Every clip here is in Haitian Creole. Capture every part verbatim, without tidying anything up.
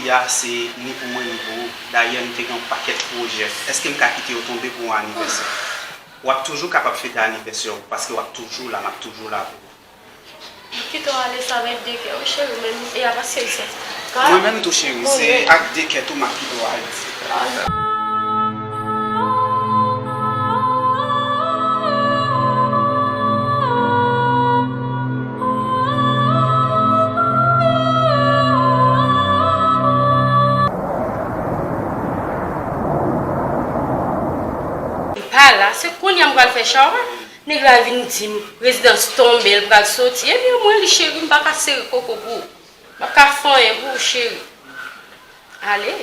Jodia se ni pou mwen ni pou ou. Dayè, m te gen yon pakèt pwojè. Èske m ka kite yo tonbe pou yon anivèsè? W ap toujou kapab fete anivèsè w, paske w ap toujou la, m ap toujou la pou ou. M ap kite w ale sa avèk de kè, wi, cheri, men e a paske m santi. Mwen menm tou, cheri, se ak de kè tou m ap kite w ale. M pa la, se kounye a m pral fè chawa. Nèg la vin di m rezidans tonbe, l pral soti. Ebyen, mwen li cheri, m pa ka sere koko pou ou. M pa ka fè anyen pou ou, cheri. Ale.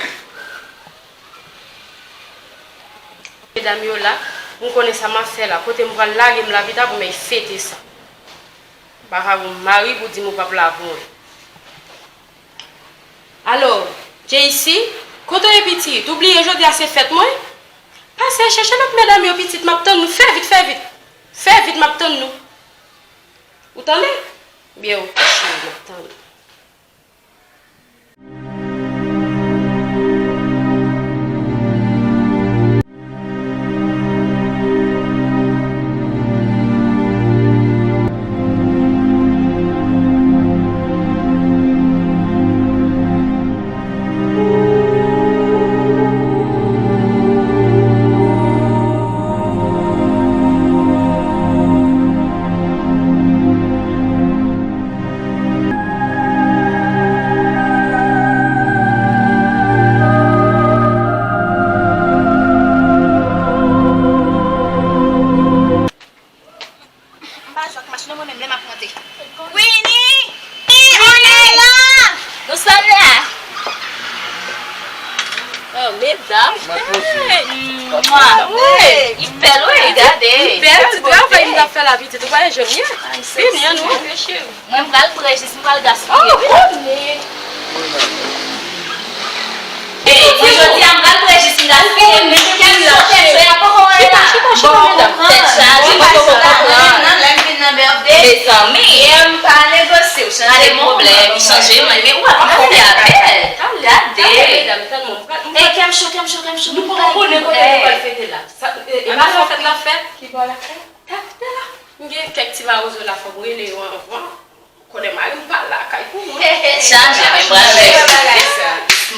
Medam yo la, m konnen sa m ap fè la. Kote m pral lage m la pita pou m al fete sa. M pa ka gon mari pou di m ou p ap la pou mwen. Alo, Jaycee, kote w ye pitit? Ou bliye jodi a se fèt mwen? Pase chèche lòt medam yo pitit, m ap tann nou. Fè vit, fè vit. Fè vit, m ap tann nou. Ou tande? Byen, oke, cheri, m ap tann ou. M pa jwe ak machin non, mwen menm lè m ap monte. Winnie! Winnie, on est là! Nous sommes là! Oh, medam! Hey! Mwa! Wi! Li bèl, wi! Gade! Li bèl, ti travay m t ap fè la, pitit. Ou pa wè jan l ye? Vini, ann wè, cheri. Mwen, m pral pre jis, m pral gaspiye, wi. Ou konnen. Ey, mwen, jodi a, m pral pre jis, m gaspiye, men kèm cho, kèm cho, y ap poko wè la. Chita, chita, chita, medam. Tèt chaje, m pa konprann. Lè m vin nan birthday, mezanmi, m pa negosye, w chanje, pa de pwoblèm, m chanje, mwen, men ou ap fè apèl. Gade. Ey, kèm cho, kèm cho, kèm cho. Nou poko konnen kote nou pral fete la. Sa, e, e pa la fèt la fèt. Ki bò la fèt? Gade la. M gen kèk ti mawozo la, fò m rele yo anvan. Konnen mari m pa lakay pou mwen. Chanje, men m pral rele.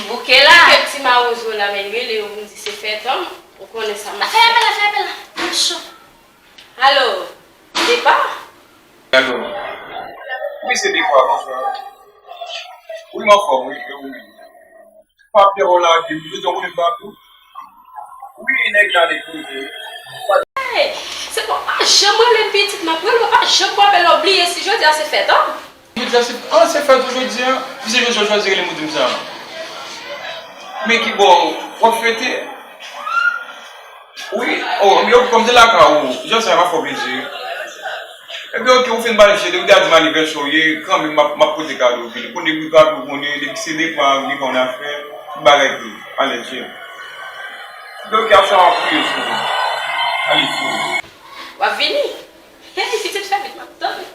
M bouke la. Kèk ti mawozo la, men rele yo, m di se fèt an m. Ou konnen sa m ap fè. Fè apèl la, fè apèl la. M cho. Alo, Depa? Alo. Wi, se Depa, bonswa. Wi, m anfòm, wi, e ou menm? Pap te wè w lage m, jodi a w konnen m pa tou. Wi, nèg la li koze. Hey, se pa, pa janm rele m pitit, m ap rele w, pa janm pran apèl la, w bliye si jodi a se fèt an. Jodi a se, an, se fèt ou jodi a, misye jodi a chwazi rele m pou di m sa. Men ki bò w ap fete? Wi, o, men yo, kòm se lakay ou, jan sa va fè w plezi. Ebyen, oke, ou fin bay jede, ou te a di m anivèsè w ye, kanmenm m ap, m ap pote kado vini. Konnen wi kado, konnen, depi se Depa, Depa yon afè, tout bagay ki alèz ye. Ebyen, oke, ap sa w ap priye sou mwen. Ale, sou mwen. W ap vini? Hey, pitit, fè vit, m ap tann ou.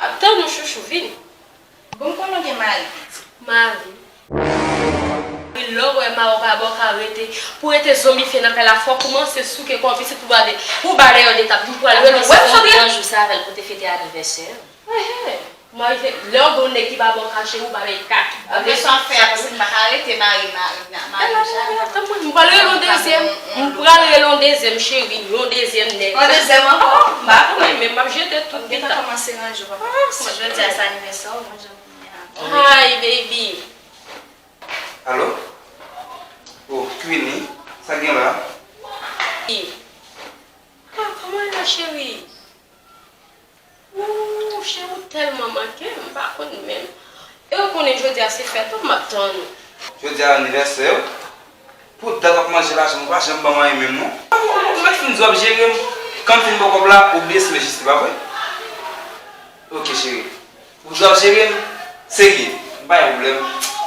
M ap tann ou, chouchou, vini. Bon, m konnen w gen mari, pitit. Mari. Lè w wè mari w pa ba w ka rete, pou rete zonbifye nan kay la, fò w kòmanse souke kò w pitit pou ba de, pou ba dèyè w de tap. M pral rele w. Wè m sot rele. Yon jou sa avè l pou te fete anivèsè. Ehe. Mari, lè w gen yon nèg ki pa ba w ka cheri, ou ba l kaki. Ou bezwen fè a, paske m pa ka rete mari, mari, mari, mari. Tann mwen, m pral rele yon dezyèm. M pral rele yon dezyèm cheri, yon dezyèm nèg. Yon dezyèm ankò? M pa konnen, men m ap jete tout pita. Kòmanse ranje w, papa. Jodi a se anivèsè w, mwen jan. Hi, baby. Alo? Oh, Queenie, sa gen la? Wi. Ah, kòman w ye la, cheri? Ooh, cheri, ou tèlman manke m, m pa konn menm. E ou konnen jodi a se fèt ou, m ap tann ou. Jodi a anivèsè w? Pou dat w ap manje lajan m, ou pa janm ban m anyen menm non. Ou mèt fin di w ap jere m. Kan m fin ba w kòb la, ou bliye se lejis li, pa vre? Oke, cheri. Ou di w ap jere m? Serye, m pa gen pwoblèm.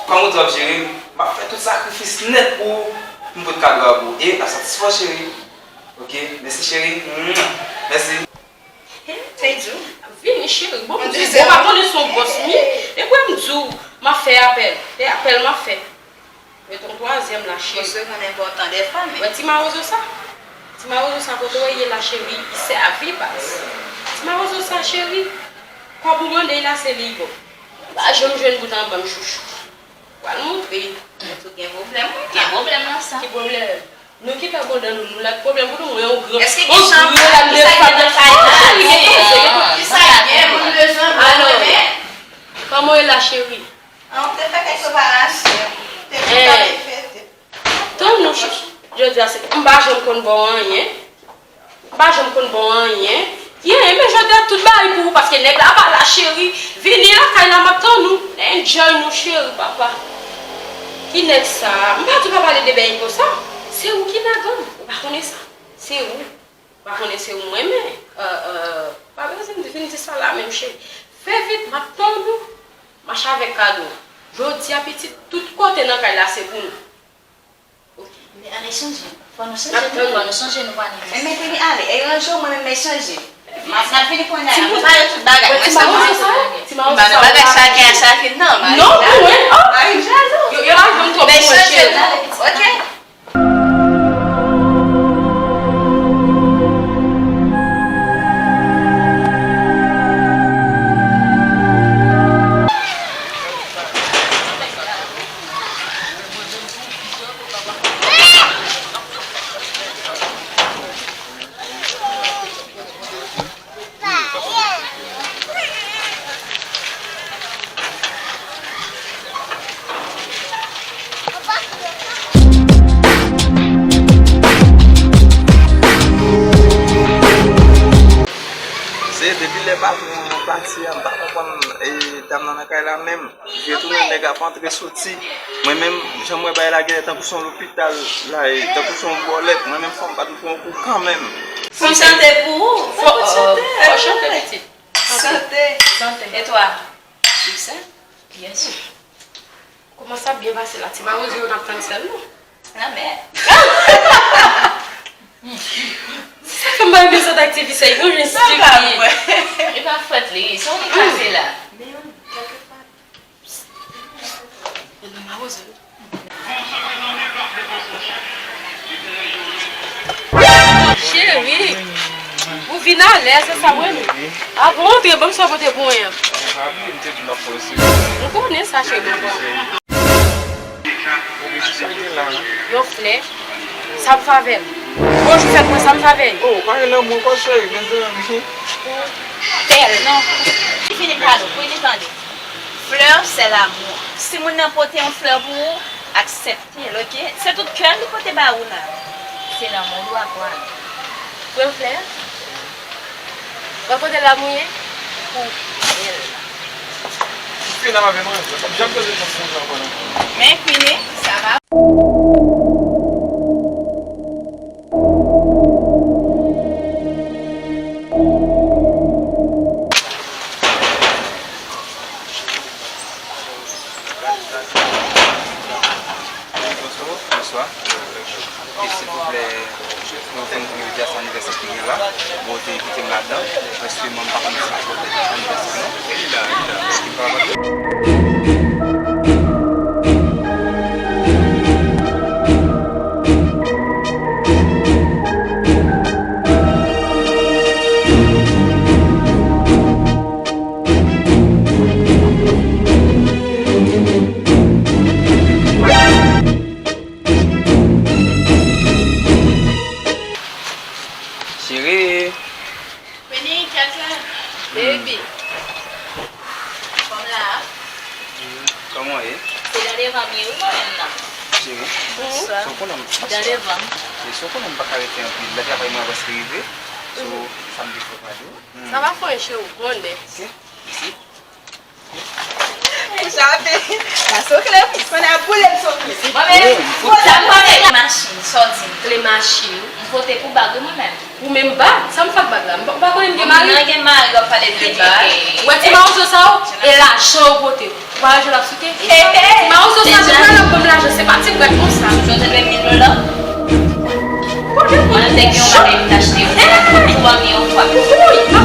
Kòm ou di w ap jere m, m ap fè tout sakrifis nèt pou ou, pou m pote kado a pou ou. E, ap satisfè w, cheri. Oke, mèsi, cheri. Mèsi. Hey, Djou. Vini, cheri. Bon, m di w, bon, m pa konnen si w bòs m ye. Epi m di w, m ap fè apèl. E apèl m ap fè. Met yon twazyèm la, cheri. Mwen se moun enpòtan dèfwa, men. Wè ti mawozo sa? Ti mawozo sa kote w ye la, cheri? Li sèvi baz. Ti mawozo sa, cheri. Kòb ou mande la, se li, bon. Pa janm jwenn bout anba m, chouchou. Pral montre. Mwen tou gen pwoblèm, mwen. Gen pwoblèm nan sa. Ki pwoblèm? Nou ki pè bondan nou, nou la pwoblèm pou nou, mwen yon gran. Èske gen chanm ki sa gen nan kay la? Ki sa gen pou nou bezwen bon renmen? Kòman w ye la, cheri? An, ou te fè kèk reparasyon. Te fè fete. Tann nou, chouchou. Jodi a, se, m pa janm konn ba w anyen. M pa janm konn ba w anyen. Ye, men jodi a tout bagay pou ou, paske nèg la pa la, cheri. Vini lakay la, m ap tann ou. Enjoy nou, cheri, papa. Ki nèg sa? M pa di w pa pale de bèy konsa. Se ou ki nan gang. Ou pa konnen sa. Se ou. Ou pa konnen se ou m renmen. Euh, euh, pa bezwen vin di sa la menm, cheri. Fè vit, m ap tann ou. Mache avèk kado. Jodi a, pitit, tout kote nan kay la, se pou nou. Men ann echanje. Fò nou chanje, nou, fò nou chanje, nou pa nan. Men, men, Queenie, ale, e ranje w, mwen menm, m echanje. M ap, n ap vini kounye a, n ap pale tout bagay. Mwen, sa mwen sa, ti mawozo sa, bagay sa gen a chak non, non, mwen, oh, Marie Jazz. Yo, yo la jwenn twòp pou mwen, cheri. Oke. Se depi lè patwon an pati a, m pa konprann, e, dam nan nan kay la menm. Vye tounen nèg ap antre soti. Mwen menm, jan m wè bagay la genlè tankou se yon lopital la, e tankou se yon bòlèt. Mwen menm fò m pa t pran yon kou kanmenm. Fò m chante pou ou. Fò, fò chante, pitit. Chante. Chante. E twa? Succès? Byen si. Kòman sa ap byen pase la? Ti mawozo yo n ap tann sèlman. Lanmè. Sa fè m pa renmen sòt ak ti fi sa, yo jwenn stipid. E pa fòt li, se yon li kase la. Men kèlkefwa. Yo nan mawozo yo. Cheri, ou vin alèz, se sa mwen. Avan w antre, ban m sa w pote pou mwen an. M konnen sa, cheri, m konnen. Yon flè, sa m fè avè l. Bonjou fèt mwen, sa m fè avè l. Oh, pa gen lanmou ankò, cheri, mezanmi. Tèl, non. Li fini kado, pou li tande. Flè, c'est l'amour. Si moun nan pote yon flè pou ou, aksepte l, oke? Se tout kè l li pote ba ou la. Se lanmou l w ap wè. Pran flè a. Wè kote lanmou ye? Pou bèl. Fini avè mwen, m p ap janm poze kèsyon sa ankò non. Men Queenie, sa va. Bonswa. E silvouplè, mwen konn jodi a se anivèsè ki gen la. Bon, ou te envite m ladan. Prèske mwen m pa konn si m ap pote anivèsè non. Li la, li la. Eske m ka pote? Cheri. Vini, kèt la. Baby. Kòm la. Kòman w ye? Se dan devan m ye wi mwen menm nan. Cheri. Bonswa. Sa w konnen m. Dan devan m. E sa w konnen m pa ka rete anpil. Lè travay mwen a prèske rive. So, sa m te fè pa di w. Sa va fè cheri, ou konnen. Ok. Mèsi. Ou chape. Sa sokle wi. Pandan ap boule m sokle. Mwen menm, ou sa m pote kle machin, sa w di m. Kle machin. M pote pou bag wi mwen menm. Ou menm bag? Sa m fè ak bag la? M pa, m pa konnen m gen mari. Mwen gen mari, w ap pale de bag. Ou wè ti mawozo sa yo? E lajan ou pote. Ou pa wè jan l ap souke? Ti mawozo sa, deja, depi lè l ap ban m lajan, se pa ti brèt konsa. Ou te dwe mil dola. Mwen te gen yon bagay m t achte pou fanmi yon fwa. Wouy!